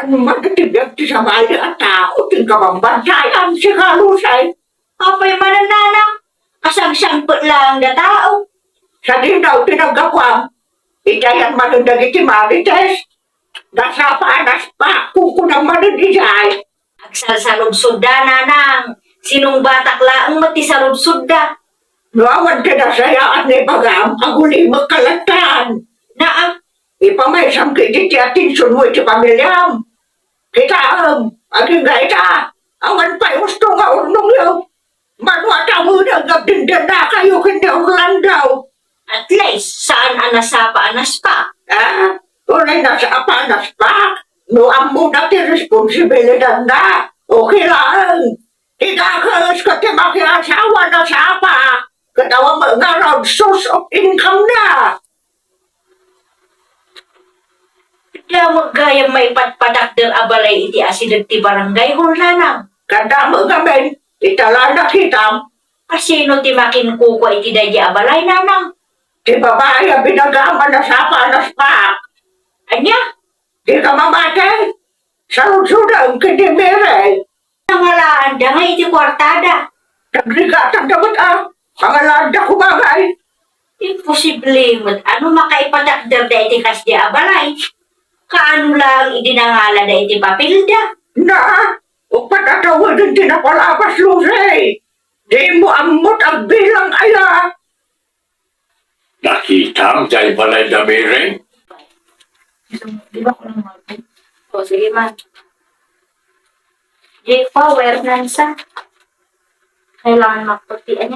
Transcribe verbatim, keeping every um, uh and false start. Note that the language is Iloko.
Madati biag ti sabali a tao ti kabambantayan, sika Lucy. Apay manen, nanang? Asangsangpet laeng da tao. Sa dinaw ti naggapuam, itayan manen dagiti marites. Nasapa a naspak, kunkunam manen idiay. Agsalsaludsodda, nanang. Sinungbatak laeng met ti saludsodda. No awan ti nasayaan nga ibagam, agulimekka lattan. Naa, ipamaysam ketdi ti atensionmo iti pamiliam. Kitaem, agingga ita, awan pay husto nga urnongyo. Mano a tawengen nga agdindennakayo ken ni Orlando? At least, saan a nasapa a naspak. Ah, unay nasapa a naspak? No ammona ti responsibilidadna, okay laeng. Ti dakes ket ti makiasawa nasapa, ket awan met ngarud source of income na. Damo gayam maipadpadakder a balay iti asideg ti barangay, nanang. Kanda met ngamin, ita la nakitam. Asino ti makinkukua iti daydi a balay, nanang? Ti babai a binagam a nasapa a naspak. Ania? Dika mamati? Saludsodem ken ni Mary. Nangalaanda nga iti kuartada. Nagrigatanda met a, pangalaanda kumagay. Imposible met a no makaipadakderda iti kasdi a balay. Kaano laeng idi nangalada iti papelda? Na, uppat a taweden ti napalabas, Lucy. Dimo ammot agbilang aya. Nakitam diay balay da Mary? Di ba ko lang mag- O, sige, ma. Di pa, where nansa? Kailangan magputian